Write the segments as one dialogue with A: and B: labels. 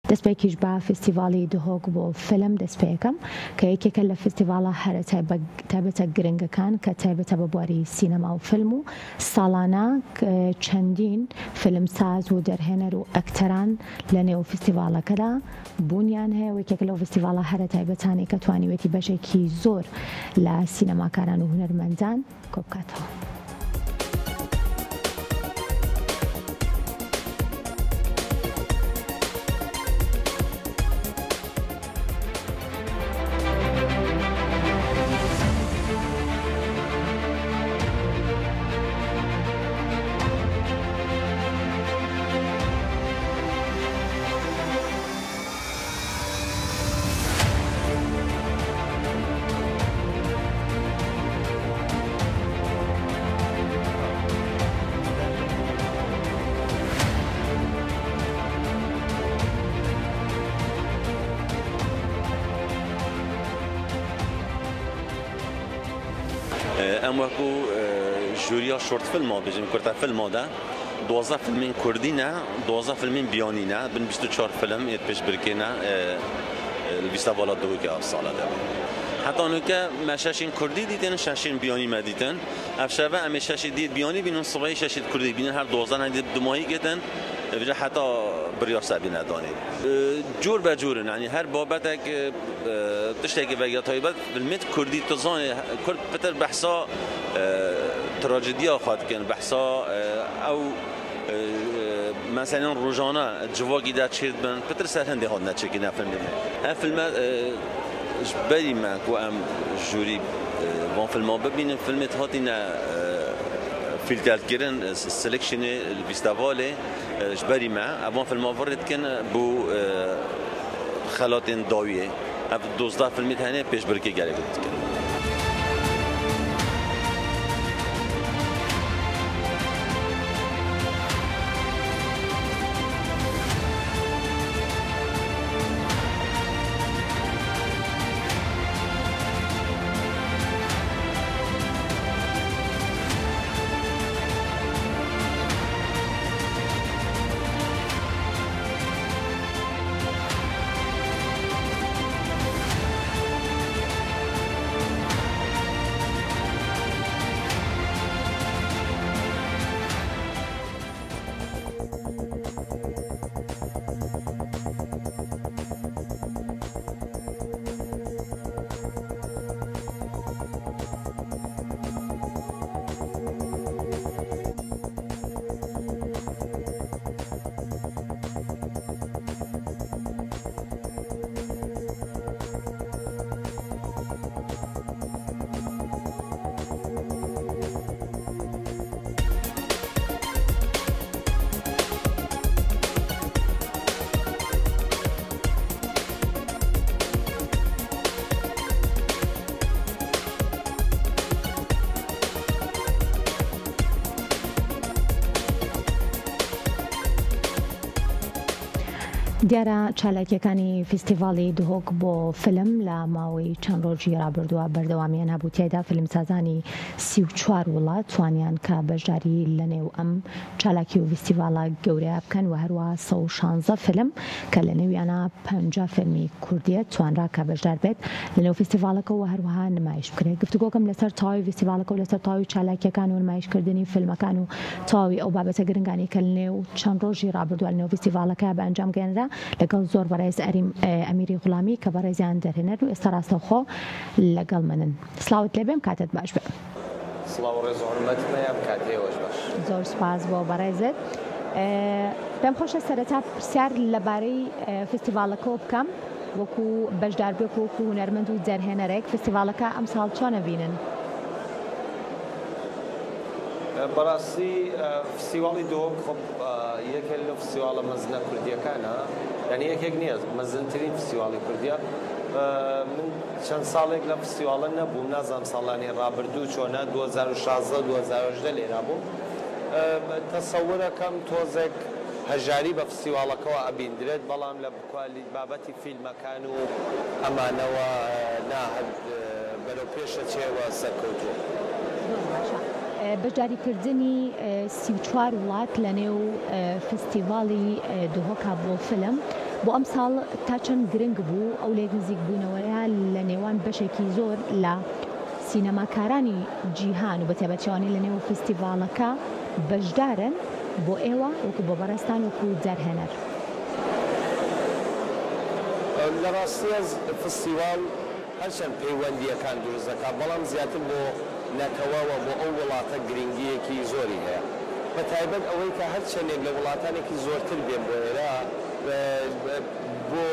A: دەستپێکیش بە فیستیڤاڵی دهۆک بۆ فیلم دەستپێکەم کە یەکێکە لە فیستیڤاڵە هەرە تایبەتە گرنگەکان کە تایبەتە بە بواری سینەما و فیلم و ساڵانە چەندین فیلمساز و دەرهێنەر و ئەکتەران لە نێو فیستیڤاڵەکەدا بوونیان هەیە و یەکێکە لەو فیستیڤاڵە هەرە تایبەتانەی کە توانیوێتی بەشێکی زۆر لە سینەماکاران و هونەرمەندان کۆبکاتەوە.
B: Em wekû jûriya short filma bijîn kurte filma de 12 filmên Kurdî ne, 12 filmên biyanî ne, bin 24 film ê pêşbirkê ne li fîstîvala Duhokê ev sale de. Heta nûke me şeşên Kurdî dîtin, şeşên biyanî me dîtin. Ev şeve em ê şeşê dît biyanî bînin, sibehê şeşê Kurdî bînin, her 12 ne dumahî getin, vêca heta biryar sebî nedanê. Cûr be cûr in, yani her babetek tiştekî vegiya taybet filmê Kurdî tu zanî Kurd pitir behsa trajediya xwe dikin, behsa ew meselên rojane civakî de çê dibin, pitir ser hindê hatine çêkirine filmê me. Ev filme ji berî me ku em jûrî van filma bibînin, filmê hatine fîlterkirin selectionê li fîstîvalê ji berî me ev van filma virê dikin bo xelatên dawiyê. Ev 12 filmê hene pêşbirkê gelek dikin.
A: دیارە چالاکیەکانی فیستیڤاڵی دهۆک بۆ فیلم لە ماوەی چەند ڕۆژی ڕابردووە بەردەوامیان هەبوو، تیایدا فیلمسازانی 34 وڵات توانیان کە بەشداری لەنێو ئەم چالاکی و فیستیڤاڵە گەورەیە بکەن و هەروەها 116 فیلم کە لە نێویانە 50 فیلمی کوردیە توانرا کە بەشدار بێت لەنێو فیستیڤاڵەکە و هەروەها نمایش بکرێت. گفتوگۆکەم لەسەر تەواوی فیستیڤاڵەکە و لەسەر تەواوی چالاکیەکان و نمایشکردنی فیلمەکان و تەواوی ئەو بابەتە گرنگانی کە لەنێو چەند ڕۆژی ڕابردووە لەنێو فیستیڤاڵەکە بە ئەنجام گەیەنرا لەگەڵ زۆر بەڕێز ئەمیری غوڵامی کە بەڕێزیان دەرهێنەر و ئێستا ڕاستەوخۆ لەگەڵ منن. سڵاوت لێبێم، کاتت باش بێ.
C: سڵاو و ڕێز و حورمەتم هەیە، ئەم کاتەی ئێوەش باش.
A: زۆر سپاس بۆ بەڕێزت. پێم خۆشە سەرەتا پرسیار لەبارەی فیستیڤاڵەکەوە بکەم وەکو بەشداربووێک و وەکو هونەرمەند و دەرهێنەرێک فیستیڤاڵەکە ئەمساڵ چۆنە بینن؟
C: بەڕاستی فستیواڵی دهۆک خۆ یەکێک لەو فستیواڵە مەزنە کوردییەکانە، یعنی یەکێک نییە، مەزنترین فستیواڵی کوردیە. من چەند ساڵێک لەم فستیواڵە نەبووم، نازانم ساڵانی ڕابردوو چۆنە، 2016 2018 لێرا بووم. تەسەورەکەم تۆزێک هەژاری بە فستیواڵەکەوە ئەبیندرێت، بەڵام لە بابەتی فیلمەکان و ئەمانەوە نا، هەر بەرەو پێشە چێوە سەرکەوتووە.
A: زۆر باشە. بەشداریکردنی 34 وڵات لە نێو فستیڤاڵی دهۆکا بۆ فیلم بۆ ئەمساڵ تا چەند گرنگ بوو ئەو لێک نزیک بوونەوەیە لە نێوان بەشێکی زۆر لە سینەماکارانی جیهان و بەتایبەتی ئەوانەی لە نێو فیستیڤاڵەکە بەشدارن بۆ ئێوە وەکو بۆ بەڕێزتان وەکو دەرهێنەر؟
C: لە ڕاستیا فستیواڵ هەرچەند پەیوەندییەکان دروست دەکات، بەڵام زیاتر بۆ نەتەوە و بۆ ئەو وڵاتە گرنگییەکی زۆری هەیە. بە تایبەت ئەوەی کە هەر چەندێک لە وڵاتانێکی زۆرتر بێن بۆ ئێرە، بۆ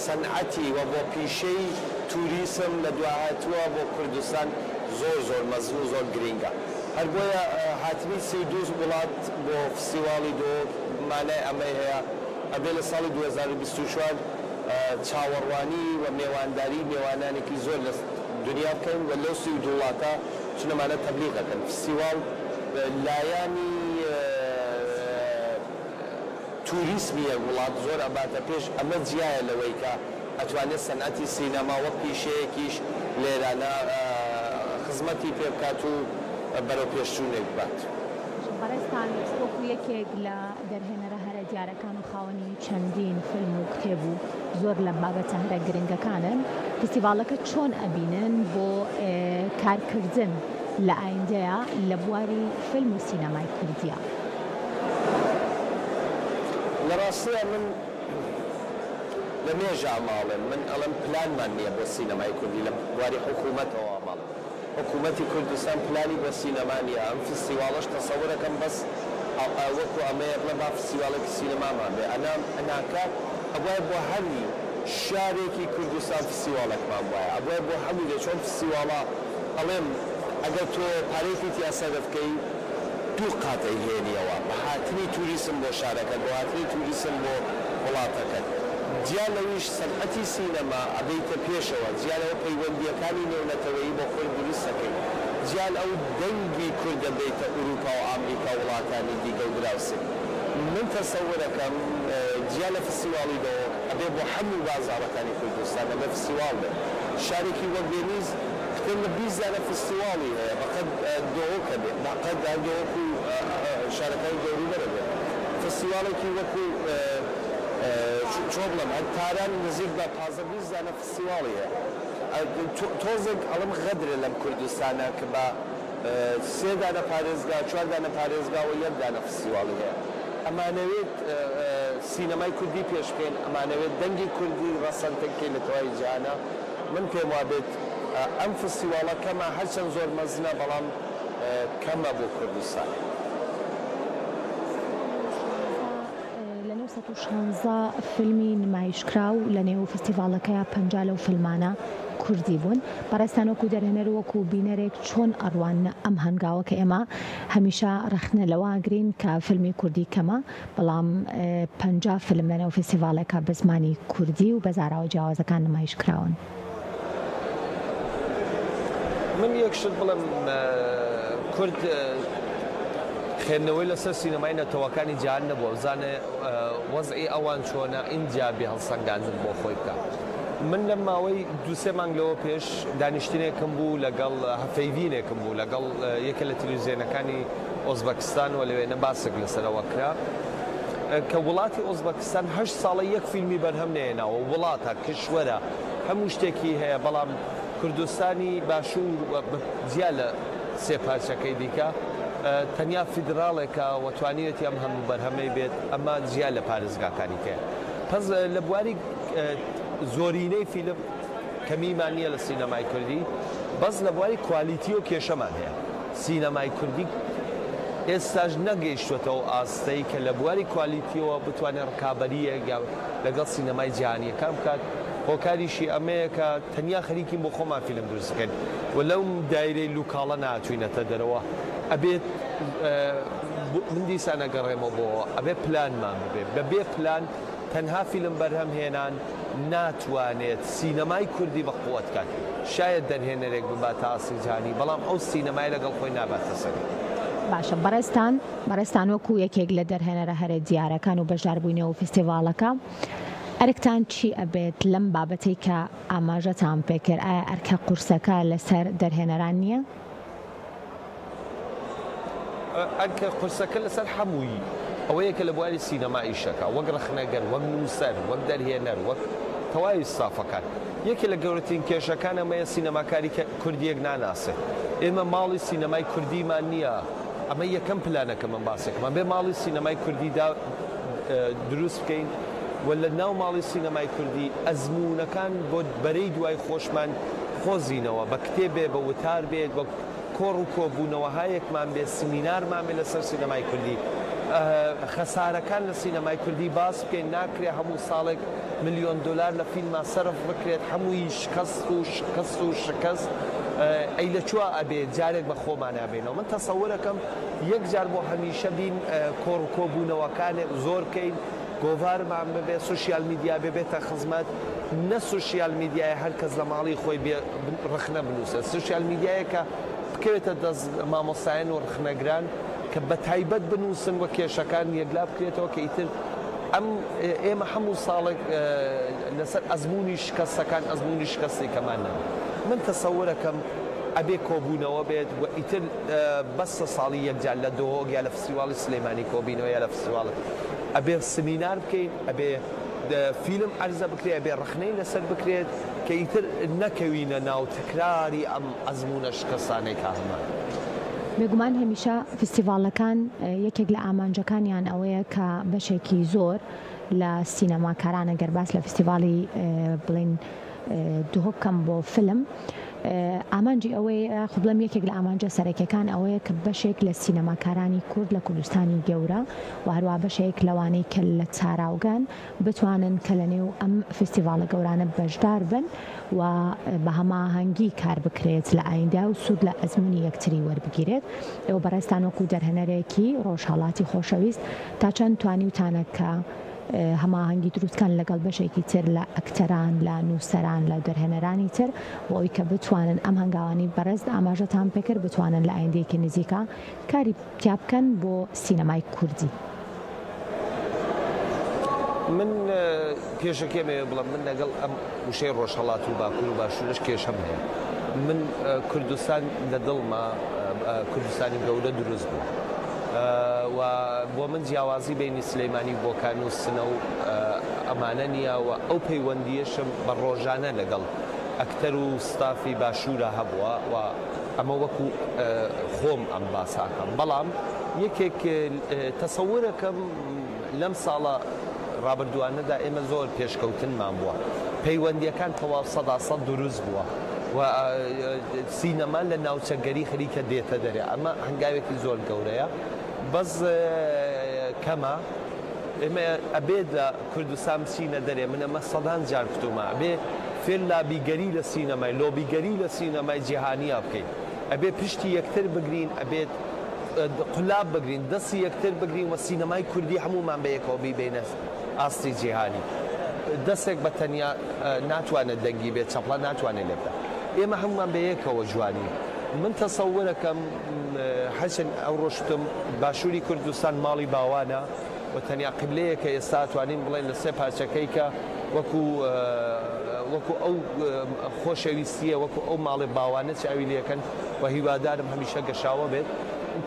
C: سەنعەتی و بۆ پیشەی توریسم لە دواهاتووە بۆ کوردستان زۆر زۆر مەزن و زۆر گرینگە. هەر بۆیە هاتنی 32 وڵات بۆ فستیواڵی دهۆک مانای ئەمەی هەیە ئەبێ لە ساڵی 2024 چاوەڕوانی و مێوانداری مێوانانێکی زۆر لە دنیا بکەین و لەو 32 وڵاتە چون ئەمانە تەبلیغ ئەکەن. فستیواڵ لایانی توریسمی یەک وڵات زۆر ئەباتە پێش، ئەمە جیایە لەوەی کە ئەتوانێت سەنعەتی سینەما وەک پیشەیەکیش لێرانە خزمەتی پێ بکات و بەرەو پێشچوونێک ببات.
A: بەڕێزتان وەکو یەکێک لە دەرهێنەرە هەرە دیارەکان و خاوەنی چەندین فیلم و کتێب و زۆر لە بابەتە هەرە گرنگەکانن، فیستیڤاڵەکە چۆن ئەبینن بۆ کارکردن لە ئایندەیا لە بواری فیلم و سینەمای کوردیا؟
C: لە ڕاستیا من لە مێژە ئەمە ئەڵێم، من ئەڵێم پلانمان نییە بۆ سینەمای کوردی لە بواری حکوومەتەوە ئەمە ئەڵێم. حکوومەتی کوردستان پلانی بۆ سینەما نییە، ئەم فستیواڵەش تەسەورەکەم بەس وەکو ئەمەیە بڵێ با فستیواڵێکی سینەمامان بێ، ئەنا ئەناکە ئەبوایە بۆ هەر شارێکی کوردستان فستیواڵێکمان بوایە، ئەبوایە بۆ هەموو دێ، چۆن فستیواڵە ئەڵێم ئەگەر تۆ پارەیەکی تیا سەرف کەی دوو قات ئەیهێنیەوە بە هاتنی توریسم بۆ شارەکەت، بۆ هاتنی توریسم بۆ وڵاتەکەت. جیا لەویش سەنعەتی سینەما ئەبەیتە پێشەوە، جیا لەوە پەیوەندییەکانی نێونەتەوەیی بۆ خۆی دروست ئەکەی، جیا لەو دەنگی کورد ئەبەیتە ئوروپا و ئامریکا و وڵاتانی دیگە و دراوسێ. من تەسەورەکەم جیا لە فستیواڵی دهۆک ئەبێ بۆ هەموو بازاڕەکانی کوردستان ئەبێ فستیواڵ بێ. شارێکی وەک ڤێنیز پتر لە 20 دانە فستیواڵی هەیە بەقەد دهۆک ئەبێ، بەقەد دهۆک و شارەکانی دەوروبەر ئەبێ. فستیواڵێکی وەکوو چۆن بڵێم هەر تاران نزیک بە 15 20 دانە فستیواڵی هەیە. تۆزێک ئەڵێم غەدرە لەم کوردستانە کە بە سێ دانە پارێزگا، چوار دانە پارێزگا و یەک دانە فستیواڵی هەیە. ئەمانەوێت سینەمای کوردی پێش بکەین، ئەمانەوێت دەنگی کوردی ڕەسەنتر بکەین لە تەواوی جیهانە. من پێم وابێت ئەم فستیواڵە کەمە، هەرچەند زۆر مەزنە بەڵام کەمە بۆ کوردستان.
A: لە نێو 116 فیلمی نمایشکراو لە نێو فستیڤاڵەکەیا 50 لەو فیلمانە کوردی بوون. بەڕێزتان وەکو دەرهێنەر و وەکو بینەرێک چۆن ئەڕواننە ئەم هەنگاوە کە ئێمە هەمیشە ڕەخنە لەوە ئەگرین کە فیلمی کوردی کەمە، بەڵام 50 فیلم لە نێو فستیڤاڵێکا بە زمانی کوردی و بە زاراوە جیاوازەکان نمایش کراون؟
C: من یەک شت بڵێم، کورد خوێندنەوەی لەسەر سینەمای نەتەوەکانی جیهان نەبووە، بزانێ وەزعی ئەوان چۆنە، ئینجا بێ هەڵسەنگاندن بۆ خۆی بکا. من لەم ماوەی دوو سێ مانگ لەوە پێش دانیشتنێکم بوو لەگەڵ هەفەیڤینێکم بوو لەگەڵ یەکە لە تەلەڤیزیۆنەکانی ئۆزبەکستان و لەوێنە باسێک لەسەرەوە کرا کە وڵاتی ئۆزبەکستان 8 ساڵە یەک فیلمی بەرهەم نەهێناوە، وڵاتە کشوەرە هەموو شتێکی هەیە، بەڵام کوردستانی باشوور جیا لە سێ پارچەکەی دیکە تەنیا فیدراڵێکە و توانیویەتی ئەم هەموو بەرهەمەی بێت، ئەمە جیا لە پارێزگاکانی کەیە. پس لە بواری زۆرینەی فیلم کەمیمان نییە لە سینەمای کوردی، بەس لە بواری کوالیتی و کێشەمان هەیە. سینەمای کوردی ئێستاش نەگەیشتوەتەوە ئاستەی کە لە بواری کوالیتیەوە بتوانێت ڕکابەرییەک لەگەڵ سینەمای جیهانیەکان بکات. هۆکاریشی ئەمەیە کە تەنیا خەریکین بۆ خۆمان فیلم دروست بکەین و لەو دایرەی لوکاڵە ناتوینەتە دەرەوە. ئەبێت من دیسان ئەگەڕێمەوە بۆ ئەبێ پلانمان ببێ. بەبێ پلان تەنها فیلم بەرهەم هێنان ناتوانێت سینەمای کوردی بە قووەت کات. شاید دەرهێنەرێک بباتە ئاستی جیهانی، بەڵام ئەو سینەمای لەگەڵ خۆی ناباتە سەری.
A: باشە بەڕێزتان بەڕێزتان وەکو یەکێک لە دەرهێنەرە هەرە دیارەکان و بەشداربووینەوە فستیڤاڵەکە، ئەرکتان چی ئەبێت لەم بابەتەی کە ئاماژەتان پێکرد؟ ئایا ئەرکە قورسەکە لەسەر دەرهێنەران نییە؟
C: ئەرکە قورسەکە لەسەر هەمووی ئەوەیە کە لە بواری سینەما ئیشەکا، وەک ڕەخنەگر، وەک نووسەر، وەک دەرهێنەر، وەک تەواوی ستافەکان. یەکێ لە گەورەترین کێشەکان ئەمەیە سینەماکاری کورد یەک ناناسێ. ئێمە ماڵی سینەمای کوردیمان نییە. ئەمە یەکەم پلانە کە من باسێکم. ئەبێ ماڵی سینەمای کوردی دا دروست بکەین و لە ناو ماڵی سینەمای کوردی ئەزموونەکان بۆ بەرەی دوای خۆشمان قۆزینەوە، بە کتێب بێ، بە وتار بێت، بە کۆڕ و کۆبوونەوەهایەکمان بێ، سمینارمان بێ لەسەر سینەمای کوردی، خەسارەکان لە سینەمای کوردی باس بکەین، ناکرێ هەموو ساڵێک ملیۆن دۆلار لە فیلما سەرف بکرێت، هەمووی شکەست و شکست و شکست، ئەی لە کوێ ئەبێ جارێک بە خۆمانا بێینەوە؟ من تەسەورەکەم یەک جار بۆ هەمیشە بین کۆڕ و کۆبوونەوەکانێک زۆر بکەین، گۆڤارمان ببێ، سۆشیال میدیا ببێتە خزمەت، نە سۆشیال میدیایە هەر کەس لە ماڵی خۆی بێ ڕەخنە بنووسێت، سۆشیال میدیایە کە بکەوێتە دەست مامۆستایان و ڕەخنەگران کە بە تایبەت بنووسن و کێشەکان یەکلا بکرێتەوە کە ئیتر ئەم ئێمە هەموو ساڵێک لەسەر ئەزموونی شکەستەکان ئەزموونی شکەستی کەمان نەبێت. من تەسەورەکەم ئەبێ کۆبوونەوە بێت و ئیتر بەسە ساڵی یەکجار لە دهۆک یا لە فستیواڵی سلێمانی کۆبینەوە یا لە فستیواڵی ئەبێ سمینار بکەین، ئەبێ فیلم عەرزە بکرێت، ئەبێ ڕەخنەی لەسەر بکرێت کە ئیتر نەکەوینە ناو تکراری ئەم ئەزموونە شکەستانەی کە هەمان.
A: بێگومان هەمیشە فیستیڤاڵەکان یەکێک لە ئامانجەکانیان ئەوەیە کە بەشێکی زۆر لە سینەماکاران ئەگەر باس لە فیستیڤاڵی بڵێین دهۆک بکەم بۆ فیلم ئامانجی ئەوەیە یاخود بڵێم یەکێک لە ئامانجە سەرەکیەکان ئەوەیە کە بەشێک لە سینەماکارانی کورد لە کوردستانی گەورە و هەروە بەشێک لەوانەی کە لە تاراوگەن بتوانن کە لە نێو ئەم فیستیڤاڵە گەورانە بەشدار بن و بە هەماهەنگی کار بکرێت لە ئایندە و سوود لە ئەزموونی یەکتری وەربگیرێت. ئێوە بەڕێزتان وەکوو دەرهێنەرێکی ڕۆژهەڵاتی خۆشەویست تا چەند توانیوتانە کە هەماهەنگی دروست کەن لەگەڵ بەشێکی تر لە ئەکتەران، لە نووسەران، لە دەرهێنەرانی تر بۆ ئەوەی کە بتوانن ئەم هەنگاوانەی بەڕێزت ئاماژەتان پێکرد بتوانن لە ئایندەیەکی نزیکا کاری تیا بکەن بۆ سینەمای کوردی؟
C: من پێشەکی ئەمەوێ بڵێم من لەگەڵ ئەم وشەی ڕۆژهەڵات و باکوور و باشوورش کێشەم هەیە. من کوردستان لە دڵما کوردستانی گەورە دروست بوو و بۆ من جیاوازی بینی سلەیمانی و بۆکان و سنە و ئەمانە نییە و ئەو پەیوەندیەشم بە ڕۆژانە لەگەڵ ئەکتەر و ستافی باشوورە هەبووە و ئەمە وەکو خۆم ئەم باسە ئەکەم بەڵام یەکێک تەسەورەکەم لەم ساڵە ڕابردووانەدا ئێمە زۆر پێشکەوتنمان بووە پەیوەندیەکان تەواو سەدا سەد دروست بووە و سینەما لە ناوچەگەری خەریکە دێتە دەرێ ئەمە هەنگاوێکی زۆر گەورەیە بەس کەمە ئێمە ئەبێت لە کوردستان بچینە دەرێ من ئەمە سەدان جار کوتومە ئەبێ فێر لابیگەری لە سینەمای لۆبیگەری لە سینەمای جیهانیا بکەین ئەبێ پشتی یەکتر بگرین ئەبێت قولاب بگرین دەستی یەکتر بگرین و سینەمای کوردی هەموومان بە یەکەوە بیبەینە ئاستی جیهانی دەسێک بە تەنیا ناتوانێت دەنگی بێت چەپڵە ناتوانێت لێ بدات ئێمە هەموومان بە یەکەوە جوانین من تەسەورەکەم هەرچەند ئەوڕۆ شتم باشووری کوردستان ماڵی باوانە و تەنیا قیبلەیە کە ئێستا ئەتوانین بڵێین لە سێ پارچەکەی کە وەکو وەکو ئەو خۆشەویستییە وەکو ئەو ماڵێ باوانە چاوی لێکەن و هیوادارم هەمیشە گەشاوە بێت.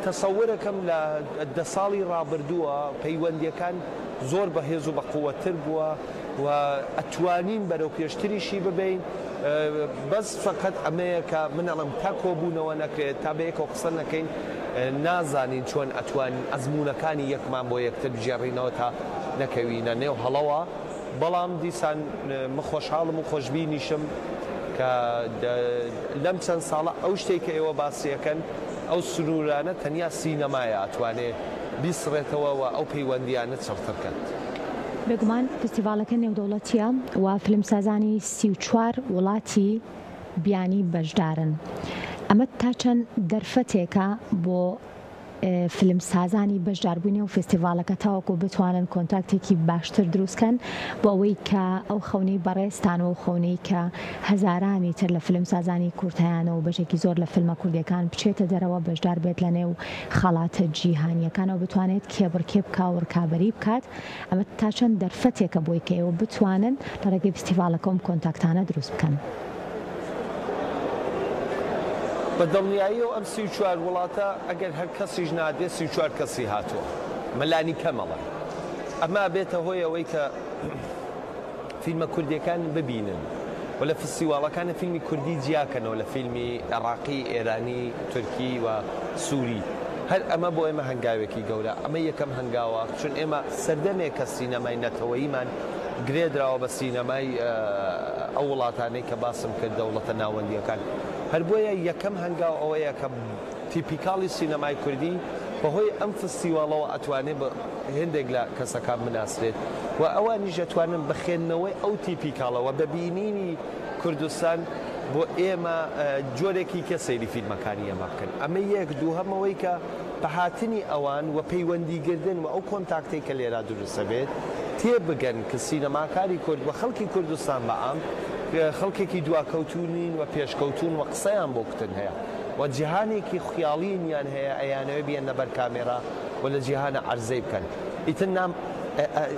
C: تەسەورەکەم لە دە ساڵی ڕابردووە پەیوەندییەکان زۆر بەهێز و بەقوەتتر بووە و ئەتوانین بەرەو پێشتریشی ببەین بەس فەقەت ئەمەیە کە من ئەڵێم تا کۆبوونەوە نەکرێت تا بەیەکەوە قسە نەکەین نازانین چۆن ئەتوانین ئەزموونەکانی یەکمان بۆ یەکتر بگێڕینەوە تا نەکەوینە نێو هەڵەوە بەڵام دیسان من خۆشحاڵم و خۆشبینیشم کە لەم چەند ساڵە ئەو شتەی کە ئێوە باسی ئەکەن ئەو سنوورانە تەنیا سینەمایە ئەتوانێ بیسڕێتەوە و ئەو پەیوەندییانە چڕتر کات.
A: بێگومان فیستیڤاڵەکە نێودەوڵەتییە و فیلمسازانی 34 وڵاتی بیانی بەشدارن. ئەمە تا چەند دەرفەتێکە بۆ فیلمسازانی بەشداربووی نێو فێستیڤاڵەکە تاوەکو بتوانن کۆنتاکتێکی باشتر دروستکەن بۆ ئەوەی کە ئەو خەونەی بەڕێزتان و ئەو خەونەی کە هەزارانی تر لە فیلمسازانی کورد هەیانە و بەشێکی زۆر لە فیلمە کوردیەکان بچێتە دەرەوە بەشدار بێت لە نێو خەڵاتە جیهانیەکانەوە بتوانێت کێبڕکێ بکا و ڕکابەری بکات ئەمە تا چەند دەرفەتێکە بۆی کە ئێوە بتوانن لە ڕێگەی فیستیڤاڵەکە ئەم کۆنتاکتانە دروست بکەن؟
C: بە دڵنیاییەوە ئەم 34 وڵاتە ئەگەر هەر کەسیش نادێ 34 کەسی هاتووە. ئەمە لانی کەم ئەڵێم. ئەمە ئەبێتە هۆی ئەوەی کە فیلمە کوردیەکان ببینن و لە فستیواڵەکانە فیلمی کوردی جیاکەنەوە لە فیلمی عێڕاقی، ئێرانی، تورکی و سوری. هەر ئەمە بۆ ئێمە هەنگاوێکی گەورە. ئەمە یەکەم هەنگاوە، چون ئێمە سەردەمێکە سینەمای نەتەوەییمان گرێدراوە بە سینەمای ئەو وڵاتانەی کە باسم کرد، دەوڵەتە ناوەندییەکان. هەر بۆیە یەکەم هەنگاو ئەوەیە کە تیپیکاڵی سینەمای کوردی بەهۆی ئەم فستیواڵەوە ئەتوانێ بە هێندێک لە کەسەکان بناسرێت و ئەوانیش ئەتوانن بە خوێندنەوەی ئەو تیپیکاڵە و بە بینینی کوردستان بۆ ئێمە جۆرێکی کە سەیری فیلمەکانی ئێمە بکەن. ئەمە یەک، دووهەم ئەوەی کە بە هاتنی ئەوان و پەیوەندیگردن و ئەو کۆنتاکتەی کە لێرا دروست ئەبێت تێبگەن کە سینەماکاری کورد و خەڵکی کوردستان بە عام خەڵکێکی دواکەوتوو نین و پێشکەوتوون و قسەیان بۆ کوتن هەیە و جیهانێکی خیاڵینیان هەیە ئەیانەوێ بیەننە بەر کامێرا و لە جیهانە عەرزەی بکەن. ئیتر نام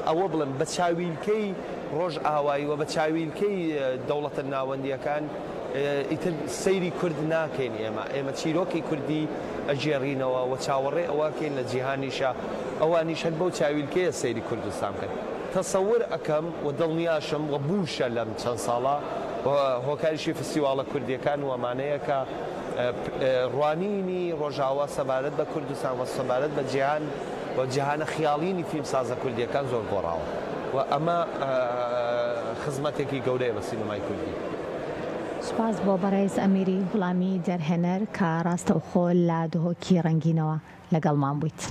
C: ئەوە بڵێم بە چاویلکەی ڕۆژئاوایی و بە چاویلکەی دەوڵەتە ناوەندییەکان ئیتر سەیری کورد ناکەین ئێمە، ئێمە چیرۆکی کوردی ئەگێڕینەوە و چاوەڕێ ئەوە ئەکەین لە جیهانیشا ئەوانیش هەر بەو چاویلکەیە سەیری کوردستان بکەن. تەسەور ئەکەم و دڵنیاشم و بووشە لەم چەند ساڵە و هۆکاریشی فستیواڵە کوردییەکان و ئەمانەیە کە ڕوانینی ڕۆژاوا سەبارەت بە کوردستان و سەبارەت بە جیهان و جیهانە خیاڵینی فیلمسازە کوردییەکان زۆر گۆڕاوە و ئەمە خزمەتێکی گەورەیە بە سینەمای کوردی.
A: سوپاس بۆ بەڕێز ئەمیری غوڵامی دەرهێنەر کە ڕاستەوخۆ لە دهۆکی ڕەنگینەوە لەگەڵمان بوویت.